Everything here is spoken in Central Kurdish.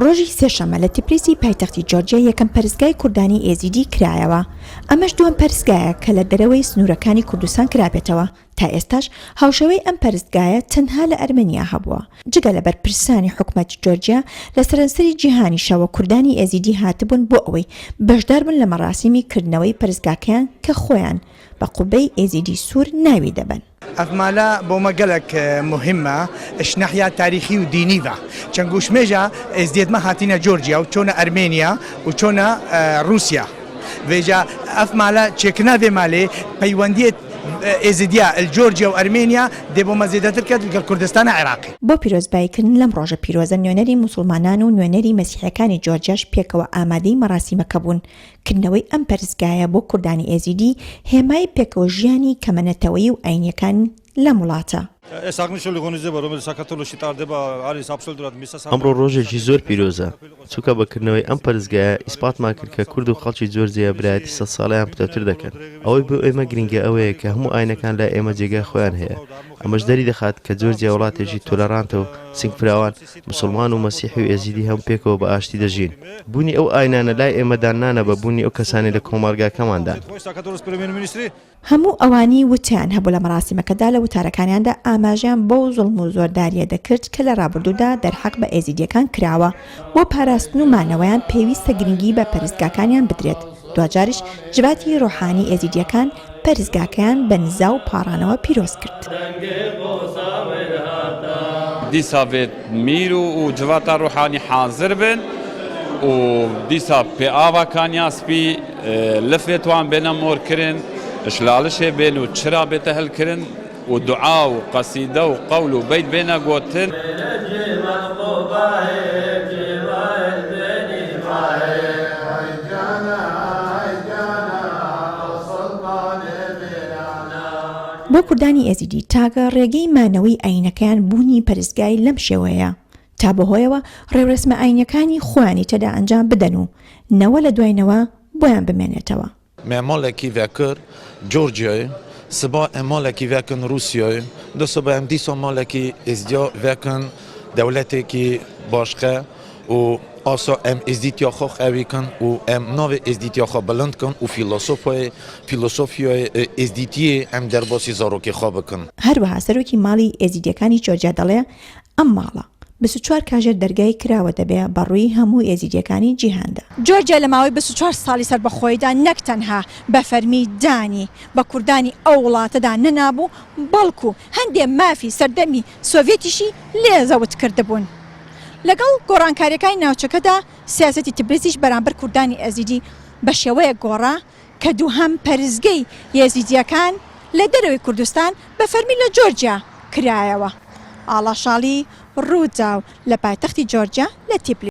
ڕۆژی سێشەممە لە تبلیسی پایتەختی جۆرجیا یەکەم پەرستگای کوردانی ئێزیدی کرایەوە، ئەمەش دووەم پەرستگایە کە لە دەرەوەی سنوورەکانی کوردستان کرابێتەوە، تا ئێستاش هاوشێوەی ئەم پەرستگایە تەنها لە ئەرمەنیا هەبووە. جگە لە بەرپرسانی حکومەتی جۆرجیا، لە سەرانسەری جیهانیشەوە کوردانی ئێزیدی هاتبوون بۆ ئەوەی بەشداربن لە مەراسیمی کردنەوەی پەرستگاکەیان کە خۆیان بە قوبەی ئێزیدی سوور ناوی دەبەن. ئەڤ مالە بۆ مە گەلەک موهیمە ژ ناحیا تاریخی و دینی ڤە. چەنگوو شمێژە ئێزدیێت مە هاتینە جۆرجیا و چۆنە ئەرمێنیا و چۆنە رووسیا. ڤێجا ئەڤ مالە چێکرنا ڤێ مالێ پەیوەندیێت ئێزدیا ال جۆرجیا و ئەرمێنیا دێ بۆ مە زێدەتر کەت لگەڵ کوردستانا عێراقێ. بۆ پیرۆزبایی کردن لەم ڕۆژە پیرۆزە نوێنەری موسوڵمانان و نوێنەری مەسیحیەکانی جۆرجیاش پێکەوە ئامادەی مەراسیمەکە بوون. کردنەوەی ئەم پەرستگایە بۆ کوردانی ئێزیدی هێمای پێکەوە ژیانی کەمە نەتەوەیی و ئاینیەکان لەم وڵاتە. ئەمڕۆ ڕۆژێکی زۆر پیرۆزە، چونکە بە کردنەوەی ئەم پەرستگایە ئیسپاتمان کرد کە کورد و خەڵکی جۆرجیا برایەتی سەدساڵەیان پتەوتر دەکەن. ئەوەی بۆ ئێمە گرنگە ئەوەیە کە هەموو ئاینەکان لای ئێمە جێگای خۆیان هەیە، ئەمەش دەریدەخات کە جۆرجیا وڵاتێکی تۆلەرانتە و سنگفراوان، موسڵمان و مەسیحی و ئێزیدی هەموو پێکەوە بە ئاشتی دەژین. بوونی ئەو ئاینانە لای ئێمە داننانە بە بوونی ئەو کەسانەی لە کۆمەڵگاکەماندان. هەموو ئەوانەی وتەیان هەبوو لە مەراسیمەکەدا لە وتارەکانیاندا ئاماژەیان بەو زوڵم و زۆردارییە دەکرد کە لە ڕابردوودا دەرحەق بە ئێزیدییەکان کراوە، بۆ پاراستن و مانەوەیان پێویستە گرنگی بە پەرستگاکانیان بدرێت، دواجاریش جڤاتی ڕۆحانی ئێزیدییەکان پەرستگاکەیان بە نزا و پاڕانەوە پیرۆز کرد. دیسا ڤێت میر و جڤاتا ڕوحانی حازر بن و دیسا پێ ئاڤا کانیا سپی لفێت وان بێنە مۆر کرن شلالشێ بێن و چرا بێتە هەل کرن و دوعا و قەسیدە و قەول و بەیت بێنە گۆتن. بۆ کوردانی ئێزیدی تاکە ڕێگەی مانەوەی ئایینەکەیان بوونی پەرستگای لەم شێوەیەیە تا بەهۆیەوە ڕێوڕەسمە ئایینیەکانی خۆیانی تێدا ئەنجام بدەن و نەوە لە دوای نەوە بۆیان بمێنێتەوە. Me malekî vekir Georgiayê, siba em malekî vekin Rûsyayê, du siba em dîsa malekî Êzdiya vekin dewletekî başqe û asa em Êzdîtiya xwe qewî kin û em navê Êzdîtiya xwe bilind kin û fîlosofayê fîlosofiyayê Êzdîtiyê em derbasî zarokê xwe bikin. هەروەها سەرۆکی ماڵی ئێزیدییەکانی جۆرجیا دەڵێ، ئەم ماڵە 24 کاژێر دەرگای کراوە دەبێ بە ڕووی هەموو ئێزیدییەکانی جیهاندا. جۆرجیا لە ماوەی 24 ساڵی سەربەخۆییدا نەک تەنها بە فەرمی دانی بە کوردانی ئەو وڵاتەدا نەنابوو، بەڵکو هەندێ مافی سەردەمی سۆڤێتیشی لێ زەوت کردبوون. لەگەڵ گۆڕانکارییەکانی ناوچەکەدا سیاسەتی تبلیسیش بەرامبەر کوردانی ئێزیدی بە شێوەیەک گۆڕا کە دووهەم پەرستگەی یێزیدییەکان لە دەرەوەی کوردستان بە فەرمی لە جۆرجیا کرایەوە. ئاڵا شاڵی، رووداو، لە پایتەختی جۆرجیا لە تیبلیس.